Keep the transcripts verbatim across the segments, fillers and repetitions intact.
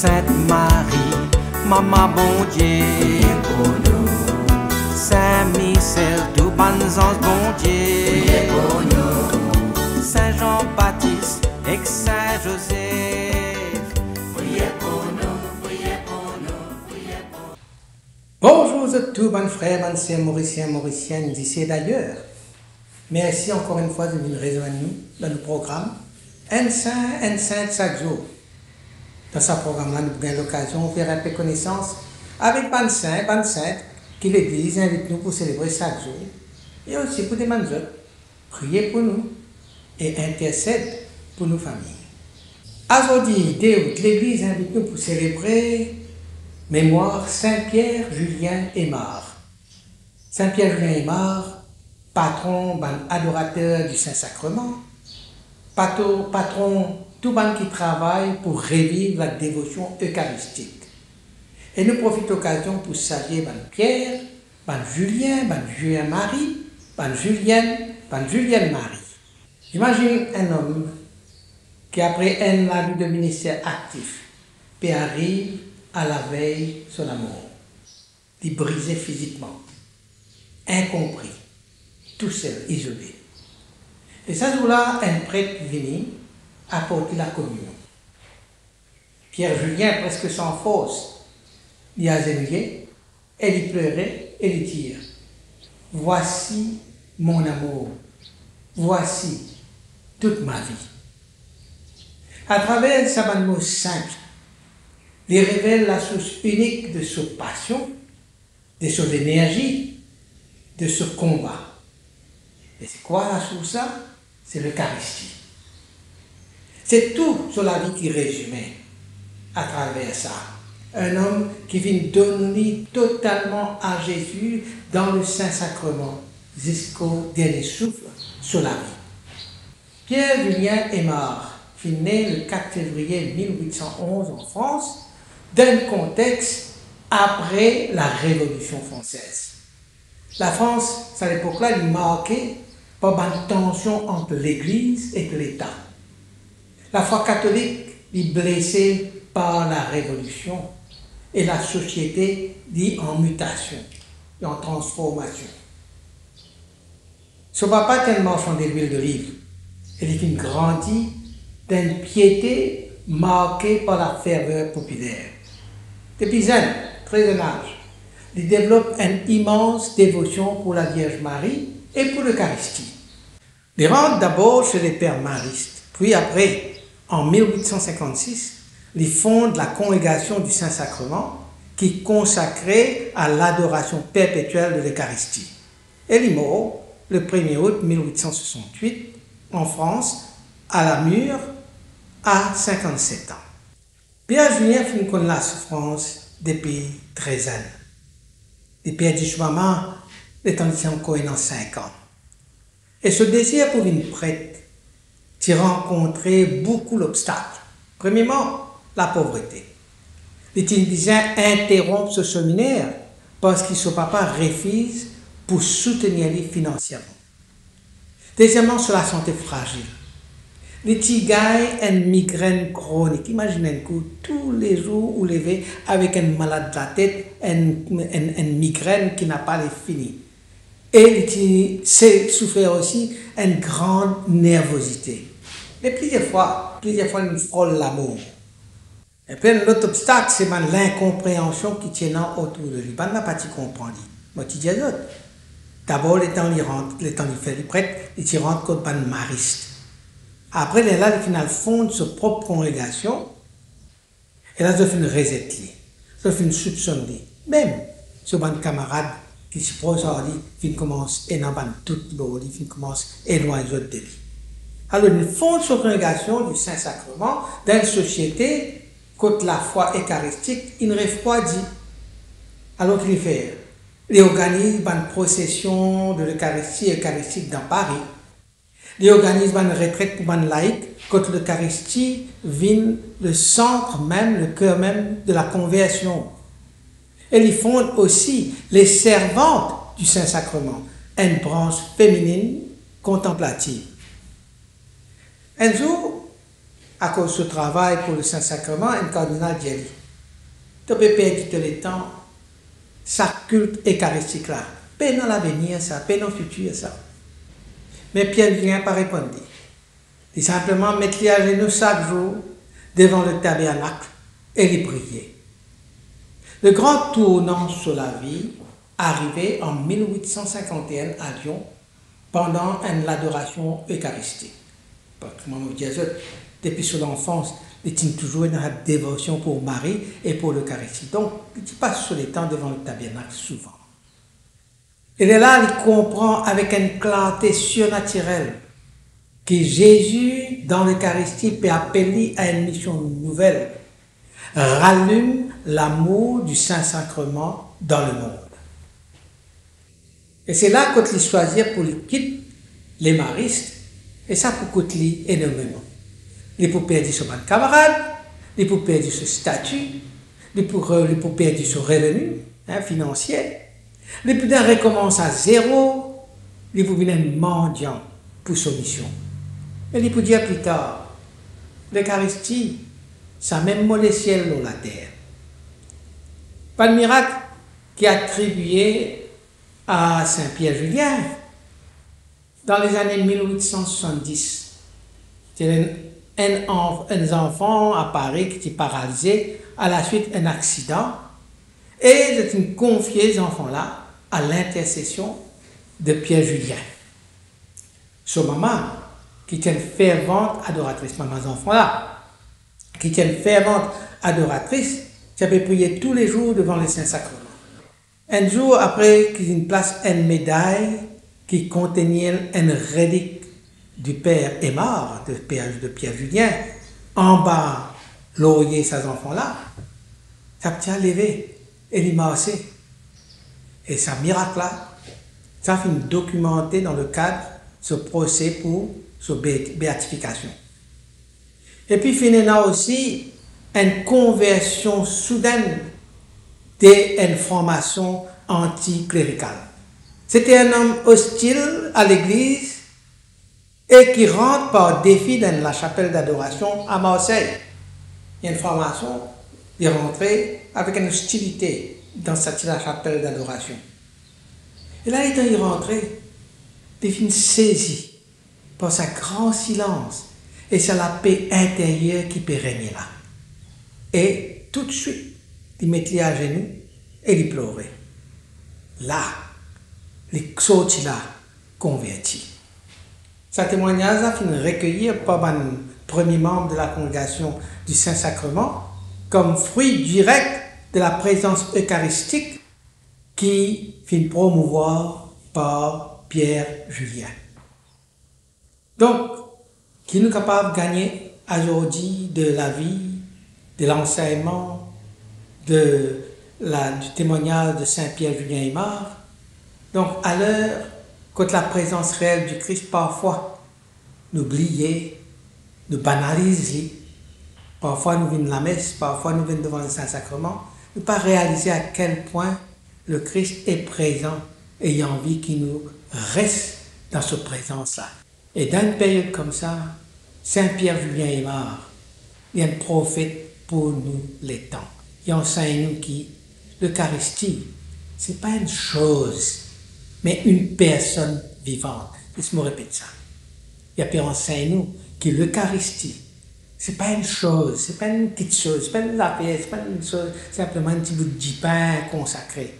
Sint Marie, Mama Bondie, priye pou nou. Sin Misel, tou bann zanz Bondie, priye pou nou. Sin Zan Batis ek Sin Zozef, priye pou nou, priye pou nou, priye pou nou. Bonzour zot tou, bann frer, bann ser, Morisien, Morisienn, isi e dayer. Mersi ankor enn fwa de vinn rezwenn nou dan nou program Enn Sin, Enn Sint sak zour. Dan sa program la, nou pou gagn lokazion fer enpe konesans avek bann sin, bann sint ki Legliz invit nou pou selebre sak zour, e osi pou demann zot priye pou nou e intersed pou nou fami. Azordi de out, Legliz invit nou pou selebre memwar Sin Pier, Zilien e Mar. Sin Pier, Zilien e Mar, patron bann adorater di Sin Sakreman, pato-, patron tou bann ki travay pou reviv ladevosion ekaristik. E nou profit lokazion pou salie bann Pier, bann Zilien, bann Zilien Mari, bann Zilienn, bann Zilienn Mari. Imazinn enn om ki apre enn lavi de minister aktif, pe ariv alavey so lamor. Li brize fizikman, inkonpri, tousel, izole. E sa zour la, enn pret vini aport li lakominion. Pier Zilien, preske san fors, li azenouye e li plere e li dir, "Voici mon amour, voici toute ma vie." Atraver sa bann mo sinp, li revel lasours inik de so pasion, de so lenerzi, de so konba. E se kwa lasours la? Se Lekaristi. Se tou so lavi ki rezime atraver sa. Enn om ki finn donn li totalman a Zezi dan le Sin Sakreman ziska dernie souf so lavi. Pier Zilien Mar finn ne le kat fevriye mil wit san onz an Frans, dan enn kontex apre la Revolision Fransez. Lafrans, sa lepok la, li marke par bann tansion ant Legliz ek Leta. Lafwa katolik, li blese par la Revolision e lasosiete, li an mitasion, li an transformasion. So papa ti enn marsan delwil doliv e li finn grandi dan enn piete marke par laferver popiler. Depi zenn, tre zenn az, li devlop enn imans devosion pou Lavierz Marie e pou Lekaristi. Li rant dabor se leper Marist, pwi apre, an mil wit san sinkant sis, li fond la Kongregasion di Sin Sakreman, ki konsakre a ladorasion perpetiel de Lekaristi. E li mor le premie out mil wit san swasant-wit, an Frans, a Namur, a sinkant-set an. Pier Zilien finn konn lasoufrans depi tre zenn. Li perdi so mama letan li ti ankor ena sink an. E so dezir pou vinn pret ti rankontre boukou lobstak. Premieman, lapovrete. Li ti bizin interonp so seminer parski so papa refiz pou soutenir li finansierman. Dezieman, so lasante frazil. Li ti gagn enn migrenn kronik. Imazinn enn kou, toulezour ou leve avek enn malad latet, enn, enn, enn migrenn ki napa lefini. E li ti se-, soufer osi enn gran nervozite. Me plizier fwa, plizier fwa li frol lamor. Epi enn lot obstak, se bann linkonpreansion ki ti ena otour de li. Bannla pa ti konpran li. Mo ti dir zot, dabor letan li rant, letan li fer li pret, li ti rant kot bann Marist. Apre lerla, li finn al fond so prop kongregasion, e la zot finn rezet li, zot finn soupsonn li. Mem so bann kamarad ki ti pros ar li finn koumans ena bann dout lor li, finn koumans elwagn zot de li. Alor, li finn fond so kongregasion di Sin Sakreman dan enn sosiete kot lafwa ekaristik inn refrwadi. Alor, ki li fer? Li organiz bann prosesion de Lekaristi, ekaristik dan Pari. Li organiz bann retret pou bann laik, kot Lekaristi vinn le sant mem, le ker mem de lakonversion. E li fond osi Les Servantes du Saint-Sacrement, enn brans feminin kontanplativ. Enn zour, akoz so travay pou le Sin Sakreman, enn kardinal dir li, "To pe perdi to letan, sa kilt ekaristik la, pena lavenir sa, pena fitir sa." Me Pier Zilien pa reponn li. Li sinpleman met li azenou sak zour devan le tabernak e li priye. Le gran tournan so lavi arive an mil wit san sinkant e enn a Lyon, pandan enn ladorasion ekaristik. Parski mo dir zot, depi so lanfans, li ti touzour ena devosion pou Mari e pou Lekaristi. Donk, li ti pas so letan devan le tabernak souvan. E lerla, li konpran avek enn klarte sirnatirel ki Zezi, dan Lekaristi, pe apel li a enn mision nouvel, ralim lamour di Sin Sakreman dan lemond. E se la kot li swazir pou li kit Lemarist, e sa pou kout li enormeman. Li pou perdi so bann kamarad, li pou perdi so stati, li pou re-, li pou perdi so reveni, hein, finansie, li pou bien rekomans a zero, li pou vinn enn mandian pou so mision. E li pou dir pli tar, Lekaristi, samem mo lesiel lor later. Bann mirak ki atribie a Sin Pier Zilien, dan lezane mil wit san swasanndis, ti ena enn, enn anf-, enn zanfan a Pari ki ti paralize alaswit enn aksidan, e zot inn konfie zanfan la a lintersesion de Pier Zilien. So mama, ki ti enn fervant adoratris, mama zanfan la, ki ti enn fervant adoratris, ti pe priye toulezour devan le Sin Sakreman. Enn zour, apre ki zot inn plas enn meday ki kontenir enn relik di per Aymar, de per, de Pier Zilien, anba lorie sa zanfan la, sa pti la leve e li marse. E sa mirak la, sa finn dokimante dan le kad so prose pou so be-, beatifikasion. Epi finn ena osi enn konversion soudenn de enn franmason antiklerikal. Se ti enn om ostil a legliz e ki rant par defi dan enn lasapel dadorasion a Marsey. Enn franmason, li rantre avek enn ostilite dan sa ti lasapel dadorasion. E la, letan li rantre, li finn sezi par sa gran silans e sa lape interyer ki pe regne la. E toutswit, li met li azenou e li plore. La, li sorti la konverti. Sa temwagnaz la finn rekeyir par bann premie manb de la Kongregasion di Sin Sakreman kom fri direk de la prezans ekaristik ki finn promouvwar par Pier Zilien. Donk, ki nou kapav gagne azordi de lavi, de lansegnman, de la, di temwagnaz de Sin Pier Zilien Aymar? Donk, aler kot laprezans reel di Kris, parfwa, nou bliye, nou banaliz li. Parfwa nou vinn lames, parfwa nou vinn devan le Sin Sakreman, nou pa realize a kel pwin Lekris e prezan e li anvi ki nou res dan so prezans la. E dan enn period koumsa, Sin Pier Zilien Aymar, li enn profet pou nou letan. Li ansegn nou ki Lekaristi, se pa enn soz, me enn personn vivant. Les mo repet sa. Li pe ansegn nou ki Lekaristi, se pa enn soz, se pa enn kiksoz, se pa enn zafer, se pa enn soz, sinpleman enn ti bout dipin konsakre.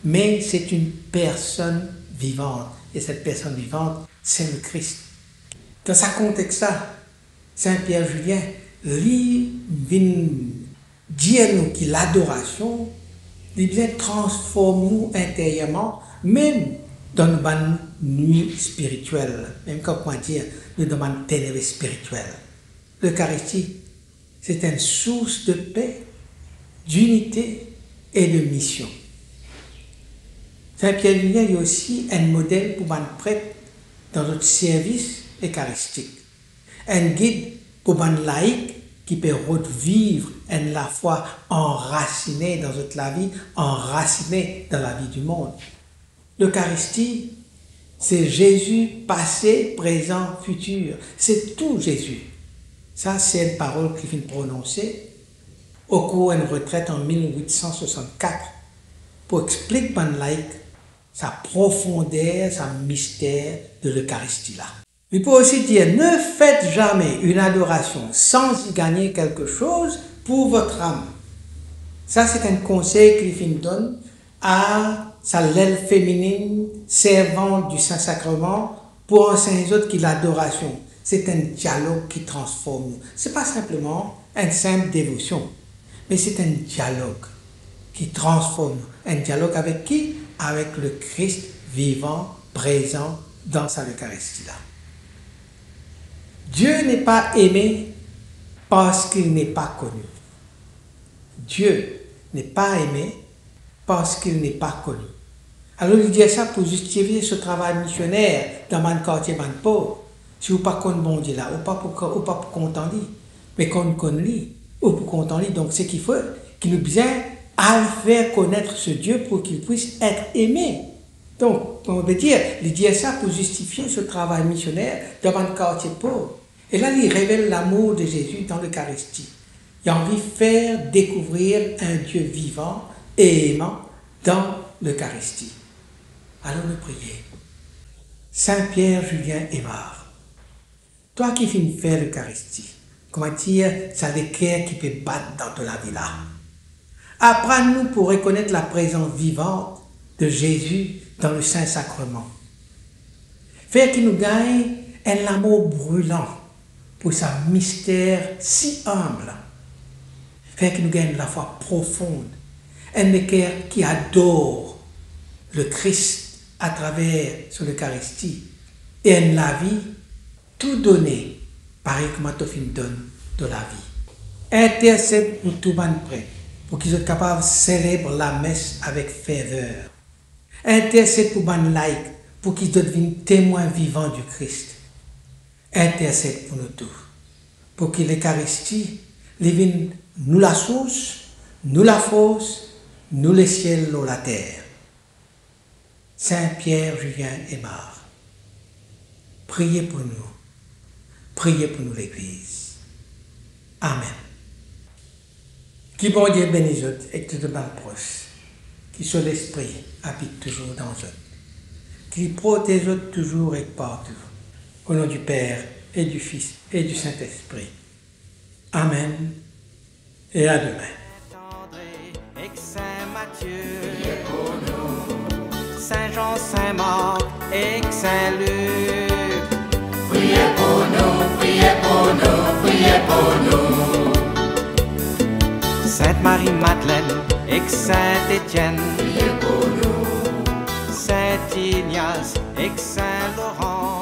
Me se enn personn vivant, e set personn vivant, se Lekris. Dan sa kontex la, Sin Pier Zilien, li vinn dir nou ki ladorasion, li bizin transform nou interierman, mem dan nou bann nwi spiritiel, mem kan, kouma dir, nou dan bann teneb spiritiel. Lekaristi, se enn sours de pe, dinite e de mision. Sin Pier Zilien, li osi enn model pou bann pret dan zot servis ekaristik. Enn gid pou bann laik ki pe rod viv enn lafwa anrasine dan zot lavi, anrasine dan lavi dimond. Lekaristi, se Zezi pase, prezan, fitir. Se tou Zezi. Sa se enn parol ki finn prononse okour enn retret an mil wit san swasannkat pou explik bann laik sa profonder, sa mister de Lekaristi la. Li pou osi dir, ne faites jamais une adoration sans y gagner quelque chose pour votre âme. Sa se enn konsey ki li finn donn a sa lel feminin, servant du Saint-Sacrement, pou ansegn zot ki ladorasion, se enn dialog ki transform nou. Se pa sinpleman enn sinp devosion, me se enn dialog ki transform nou. Enn dialog avek ki? Avek Lekris vivan, prezan dan sa Lekaristi la. Dieu n'est pas aimé parce qu'il n'est pas connu. Dieu n'est pas aimé parce qu'il n'est pas connu. Alor, li dir sa pou zistifie so travay misioner dan bann kartie, bann pov. Si ou pa konn Bondie la, ou pa pou, ou pa pou kontan li. Me kan ou konn li, ou pou kontan li. Donk, seki fer ki nou bizin al fer konet se Die pou ki li puis et eme. Donk, kouma nou pe dir, li dir sa pou zistifie so travay misioner dan bann kartie pov. E la, li revel lamour de Zezi dan Lekaristi. Li anvi fer dekouvrir enn Die vivan e eman dan Lekaristi. Alon nou priye. Saint Pierre, Julien et Marthe, twa ki finn fer Lekaristi, kouma dir, sa leker ki pe bat dan to lavi la. Aprann nou pou rekonet laprezans vivan de Zezi dan le Saint Sacrement. Fer ki nou gagn enn lamour brilan pou sa mister si inb. Fer ki nou gagn enn lafwa profon, enn leker ki ador Lekris atraver so Lekaristi, e enn lavi tou done, parey kouma to finn donn to lavi. Intersed pou tou bann pret, pou ki zot kapav seleb lames avek ferver. Intersed pou bann laik, pou ki zot vinn temwin vivan di Kris. Intersed pou nou tou, pou ki Lekaristi, li vinn nou lasours, nou lafors, nou lesiel lor later. Saint Pierre, Julien et Marthe, priye pou nou, priye pou nou Legliz. Amen. Ki Bondie beni zot ek tou bann pros, ki so Lespri abit touzour dan zot, ki li protez zot touzour ek partou. Au nom du Père et du Fils et du Saint-Esprit. Amen. Et à demain. Saint André ek Saint Mathieu, priye pou nou. Saint Jean, Saint Marc ek Saint Luc, priye pou nou, priye pou nou, priye pou nou. Sainte Marie-Madeleine ek Saint Étienne, priye pou nou. Saint Ignace ek Saint Laurent,